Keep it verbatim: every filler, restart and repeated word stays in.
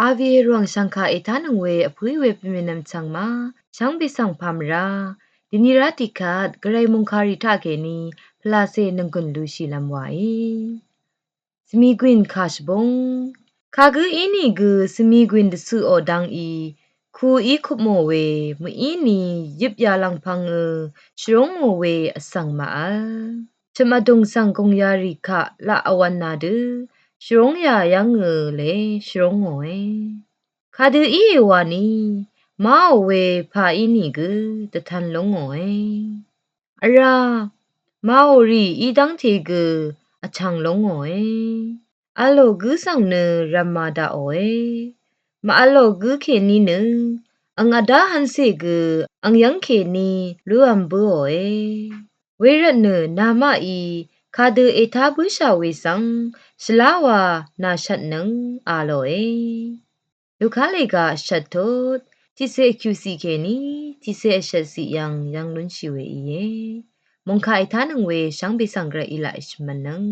Avié rwàng shv̀ngkà ètánøng we vpǿí we pvmènvm chv̀ng ma shvngbe svng pà mvrá dvni rá tiqkvt gvray mòngkàrì taqkèní pvlacè nònggùn lushìlvm wàí. Svmigwìn kà shvbóng. Kagǿ ínìgø svmigwìn dvcøqò dangí ku í kupmò we mø̀íni yøp yalv̀ngpv̄ngø shvróngò we vsvng màvl. Chø̀m vdùng svng gùng yarì kaq laq vwv̄n nà dø shvróngyà yv́ngø le shvróngòe. Kadø íe wani maò we pà ínìgø dvtv̄n lóngòe. Vrá maò rì í dv́ngte gø vchv̀ng lóngòe. V̄lò gǿ svng nø rv̀mà daqòe. Màv̄lò gǿ kèní nø ang vdá hv̄ncè gø ang yv́ng kèní lúv̄m bǿòe. Wervtnø namaqí kadø ètá bǿshà we svng shvláwa nàshvtnøng a lòe. Lukà lèga vshvt tut tiqcé vkyuqciq kèní tiqcé vshvtciq yv̀ng yv́ng lúnshì we íe. Mòngkà ètánøng we shvngbe svng gvray í laq èshvmv̄nnøng.